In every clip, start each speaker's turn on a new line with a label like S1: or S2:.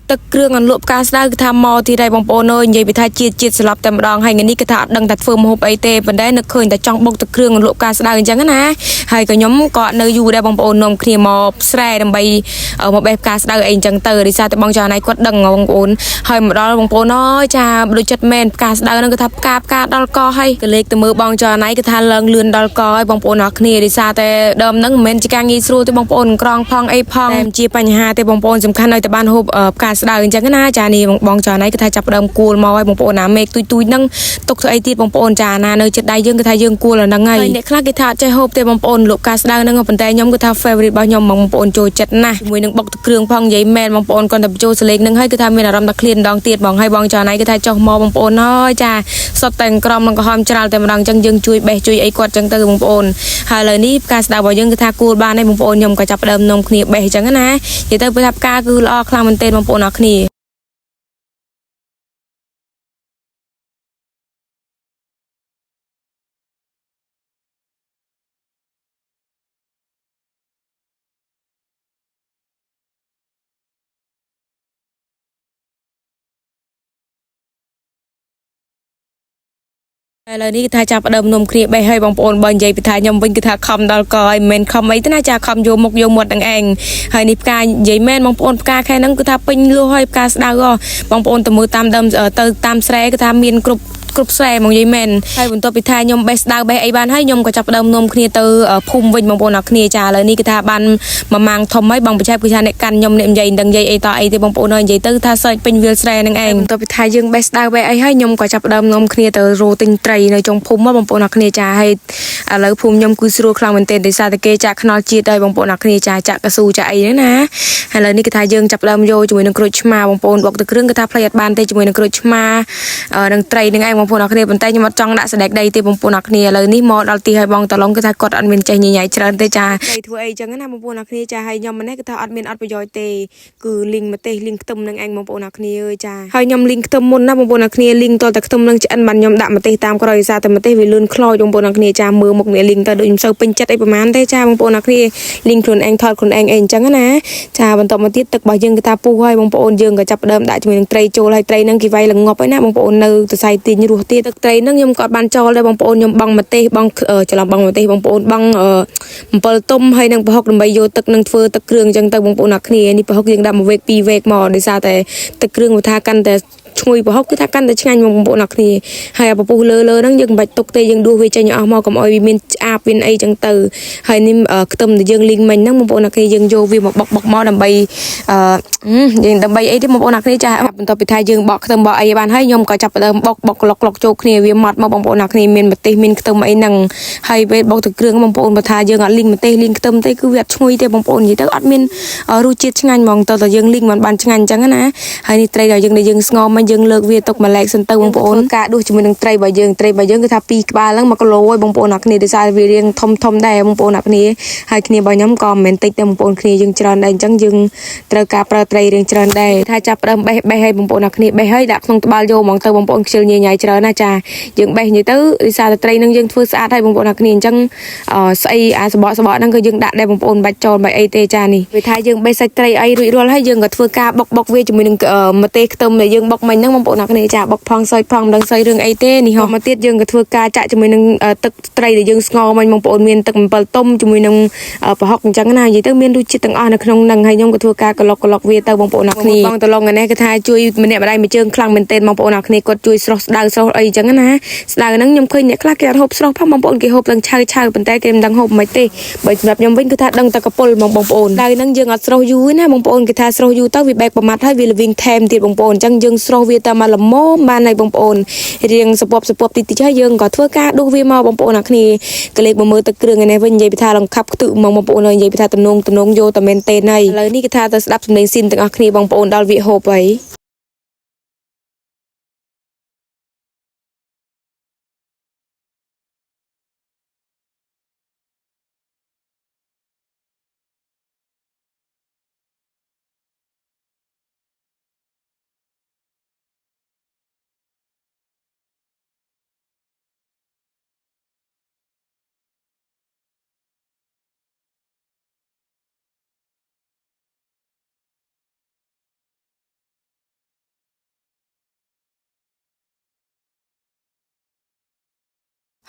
S1: ទឹកគ្រឿងអន្លក់ផ្កាស្ដៅគឺថាមកទីដែរបងប្អូនអើយនិយាយពីថាជាតិជាតិស្លាប់តែម្ដងហើយថ្ងៃនេះគឺថាអត់ដឹងថាធ្វើម្ហូបអីទេប៉ុន្តែនឹកឃើញតែចង់បុកទឹកគ្រឿងអន្លក់ផ្កាស្ដៅអញ្ចឹងណាហើយក៏ខ្ញុំក៏នៅយូរដែរបងប្អូននាំគ្នាមកស្រែដើម្បីមកបេះផ្កាស្ដៅអីអញ្ចឹងទៅដោយសារតែបងចៅណៃគាត់ដឹងបងប្អូនហើយមកដល់បងប្អូនអើយចាដូចចិត្តមែនផ្កាស្ដៅហ្នឹងគឺថាផ្កាផ្កាដល់កហើយកលេចទៅមើលបងចៅណៃគឺថាឡើងលឿនដល់កហើយបងប្អូនអរគ្នាដោយសារតែដើមហ្នឹងមិនមែនជាការងាយស្រួលទេបងប្អូនក្រងផងអីផងតែជាបញ្ហាទេបងប្អូនសំខាន់ឲ្យតែបានហូបផ្កាស្ដៅអញ្ចឹងណាចានេះបងចៅណៃគឺថាចាប់ផ្ដើមគួលមកហើយបងប្អូនណាមេឃទុយទុយហ្នឹងទុកធ្វើអីទៀតបងប្អូនចាណានៅចិត្តដៃយើងគឺថាយើងគួលអាហ្នឹងហើយអ្នកខ្លះគេថាអត់ចេះហូបទេបងប្អូនលក់ផ្កាស្ដៅហ្នឹងប៉ុន្តែខ្ញុំគឺថា favorite របស់ខ្ញុំហ្មងបងប្អូនចូលចិត្តណាស់ជាមួយនឹងបុកទឹកគ្រឿងផងនិយាយមែនបងប្អូនគាត់តែបញ្ចូលសលេងហ្នឹងហើយគឺថាមានអារម្មណ៍ថាឃ្លានម្ដងទៀតបងហើយបងចៅណៃគឺថាចុះមកបងប្អូនហើយចាសុទ្ធតែក្រមនិងក្រហមច្រាលតែម្ដងអញ្ចឹងយើងជួយបេះជួយអីគាត់អញ្ចឹងទៅបងប្អូនហើយឥឡូវនេះផ្កាស្ដៅរបស់យើងគឺថាគួលបានហើយបងប្អូនខ្ញុំក៏ចាប់ផ្ដើមនាំគ្នាបេះអញ្ចឹងណានិយាយទៅព្រោះថាផ្កាគឺល្អខ្លាំងមែនទែនបងប្អូនអរគ្នាឥឡូវនេះគឺថាចាប់ផ្ដើមនំគ្នាបេះហើយបងប្អូនបើនិយាយពីថាខ្ញុំវិញគឺថាខំដល់កហើយមិនមែនខំអីទេណាចាខំយកមុខយកមាត់ទាំងឯងហើយនេះផ្កានិយាយមែនបងប្អូនផ្កាខែហ្នឹងគឺថាពេញលួសហើយផ្កាស្ដៅហ៎បងប្អូនទៅមើលតាមដើមទៅតាមស្រែគឺថាមានគ្រប់គ្រប់ស្រែមកនិយាយមែនហើយបន្ទាប់ពីថាខ្ញុំបេះស្ដៅបេះអីបានហើយខ្ញុំក៏ចាប់ផ្ដើមនាំគ្នាទៅភូមិវិញបងប្អូនអរគ្នាចាឥឡូវនេះគឺថាបានមួយម៉ាងធំហើយបងបច្ចេកគឺថាអ្នកកាន់ខ្ញុំអ្នកនិយាយមិនដឹងនិយាយអីតអីទេបងប្អូនអើយនិយាយទៅថាសើចពេញវាលស្រែហ្នឹងឯងបន្ទាប់ពីថាយើងបេះស្ដៅបេះអីហើយខ្ញុំក៏ចាប់ផ្ដើមនាំគ្នាទៅរោទិញត្រីនៅចុងភូមិបងប្អូនអរគ្នាចាហើយឥឡូវភូមិខ្ញុំគឺស្រួលខ្លាំងមែនទែនដោយសារតែគេចាក់ខ្នល់ជាតិហើយបងប្អូនអរគ្នាចាចាក់កស៊ូចាក់អីហ្នឹងណាហើយឥឡូវនេះគឺថាយើងចាប់ផ្ដើមយកជាមួយនឹងក្រូចឆ្មាបងប្អូនបុកទៅគ្រឿងគឺថាផ្លេអត់បានទេជាមួយនឹងក្រូចឆ្មានឹងត្រីនឹងឯងបងប្អូនអរគ្នាប៉ុន្តែខ្ញុំអត់ចង់ដាក់សណ្ដែកដីទេបងប្អូនអរគ្នាឥឡូវនេះមកដល់ទីហើយបងតឡងគឺថាគាត់អត់មានចេះញញ៉ៃច្រើនទេចាត្រីធ្វើអីចឹងណាបងប្អូនអរគ្នាចាហើយខ្ញុំម្នេះគឺថាអត់មានអត់ប្រយោជន៍ទេគឺលីងម្ទេសលីងខ្ទឹមនឹងឯងបងប្អូនអរគ្នាអើយចាហើយខ្ញុំលីងខ្ទឹមមុនណាបងប្អូនអរគ្នាលីងតតែខ្ទឹមនឹងឆ្អិនបានខ្ញុំដាក់ម្ទេសតាមក្រោយសារតែម្ទេសវាលឿនខ្លោចបងប្អូនអរគ្នាចាមើលមុខនេះលីងទៅដូចមិនសូវពេញចិត្តអីប្រហែលទេចាបងប្អូនអរគ្នាលីងខ្លួនឯងថតខ្លួនឯងអីអញ្ចឹងណាចាបន្តមកទៀតទឹករបស់យើងគឺថាពុះហើយបងប្អូនយើងក៏ចាប់ផ្ដើមដាក់ជាមួយនឹងត្រីចូលហើយត្រីនឹងគេវាយល្ងប់ហើយណាបងប្អូននៅសរសៃទាញរសទៀតទឹកត្រីនឹងខ្ញុំក៏អត់បានចោលដែរបងប្អូនខ្ញុំបង់ម្ទេសបង់ច្រឡំបង់ម្ទេសបងប្អូនបង់អំពិលទុំហើយនឹងប្រហុកដើម្បីយកទឹកនឹងធ្វើទឹកគ្រឿងអញ្ចឹងទៅបងប្អូនអរគ្នានេះប្រហុកយើងដាក់មួយវែកពីរវែកមកដោយសារតែទឹកគ្រឿងវាថាកាន់តែឈ្ងុយប្រហុកគឺថាកាន់តែឆ្ងាញ់បងប្អូនអរគ្នាហើយអាពពុះលើលើហ្នឹងយើងមិនបាច់ទុកទេយើងដួសវាចេញអស់មកកុំឲ្យវាមានឆ្អាបវាអីចឹងទៅហើយនេះខ្ទឹមដែលយើងលីងមិញហ្នឹងបងប្អូនអរគ្នាយើងយកវាមកបុកបុកមកដើម្បីអឺយើងដើម្បីអីទេបងប្អូនអរគ្នាចាបន្ទាប់ពីថាយើងបកខ្ទឹមបកអីបានហើយខ្ញុំក៏ចាប់ផ្ដើមបុកបុកក្លុកក្លុកចូលគ្នាវាម៉ត់មកបងប្អូនអរគ្នាមានម្ទេសមានខ្ទឹមអីហ្នឹងហើយពេលបុកទៅគ្រឿងបងប្អូនបើថាយើងអត់លីងម្ទេសលីងខ្ទឹមទេគឺវាអត់ឈ្ងុយទេបងប្អូននិយាយទៅអត់មានរសជាតិឆ្ងាញ់ហ្មងតើតើយើងលីងមិនបានឆ្ងាញ់អញ្ចឹងណាហើយនេះត្រីដែលយើងស្ងោរមកយើងលើកវាទុកម្លែកសិនទៅបងប្អូនការដួសជាមួយនឹងត្រីរបស់យើងត្រីរបស់យើងគឺថាពីរក្បាលហ្នឹង1គីឡូហើយបងប្អូនអរគ្នាដោយសារវារៀងធំធំដែរបងប្អូនអរគ្នាហើយគ្នារបស់ខ្ញុំក៏មិនមែនតិចទេបងប្អូនគ្នាយើងច្រើនដែរអញ្ចឹងយើងត្រូវការប្រើត្រីរៀងច្រើនដែរថាចាប់ផ្ដើមបេះបេះឲ្យបងប្អូនអរគ្នាបេះឲ្យដាក់ក្នុងត្បាល់យកហ្មងទៅបងប្អូនខ្ជិលញ៉ៃញ៉ៃច្រើនណាចាយើងបេះនិយាយទៅដោយសារតែត្រីនឹងយើងធ្វើស្អាតហើយបងប្អូនអរគ្នាអញ្ចឹងស្អីអាសបកសបកហ្នឹងគឺយើងដាក់ដែរបងប្អូនបាច់ចោលបាច់អីទេចានេះវាថាយើងបេះសាច់ត្រីអីរួចរាល់ហើយយើងក៏ធ្វើការបុកបុកវាជាមួយនឹងម្ទេសខ្ទឹមដែលយើងបុកមិញហ្នឹងបងប្អូនអរគ្នាចាបុកផងសើចផងមិនដឹងសើចរឿងអីទេនេះហោះមកទៀតយើងក៏ធ្វើការចាក់ជាមួយនឹងទឹកត្រីដែលយើងស្ងោរមិញបងប្អូនមានទឹកអំពិលទុំជាមួយនឹងប្រហុកអញ្ចឹងណានិយាយទៅមានរសជាតិទាំងអស់នៅក្នុងហ្នឹងហើយខ្ញុំក៏ធ្វើការក្លុកក្លុកវាទៅបងប្អូនអរគ្នាបងតឡងឯនេះគឺថាជួយម្នាក់ម្ដាយមួយជើងខ្លាំងមែនទែនបងប្អូនអរគ្នាគាត់ជួយស្រស់ស្ដៅស្រស់អីអញ្ចឹងណាស្ដៅហ្នឹងខ្ញុំឃើញអ្នកខ្លះគេអត់ហូបស្រស់ផងបងប្អូនគេហូបទាំងឆៅឆៅប៉ុន្តែគេមិនដឹងហូបមិនទេបើសម្រាប់ខ្ញុំវិញគឺថាដឹងតែកពុលហ្មងបងប្អូនស្ដៅហ្នឹងយើងអត់ស្រស់យូរណាបងប្អូនគេថាស្រស់យូរទៅវាបែកប្រមាត់ហើយវាល្វីងថែមទៀតបងប្អូនអញ្ចឹងយើងស្រស់វាតែមកល្មមបានហើយបងប្អូនរៀងសពប់សពប់តិចតិចហើយយើងក៏ធ្វើការដួសវាមកបងប្អូនអរគ្នាកលេចមកមើលទឹកគ្រឿងឯនេះវិញនិយាយពីថាលង្ខាប់ខ្ទឹហ្មងបងប្អូនអើយនិយាយពីថាទំនងទំនងយកតែមែនទេហើយឥឡូវនេះគេថាទៅស្ដាប់សំឡេងស៊ីនទាំងអស់គ្នាបងប្អូនដល់វាហូបហើយ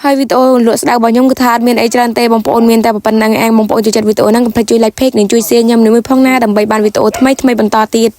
S1: ហើយវីដេអូលក់ស្ដៅរបស់ខ្ញុំគឺថាអត់មានអីច្រើនទេបងប្អូនមានតែប៉ុណ្្នឹងឯងបងប្អូនចូលចិត្តវីដេអូហ្នឹងកុំភ្លេចជួយ like page និងជួយ share ខ្ញុំមួយផងណាដើម្បីបានវីដេអូថ្មីៗបន្តទៀត។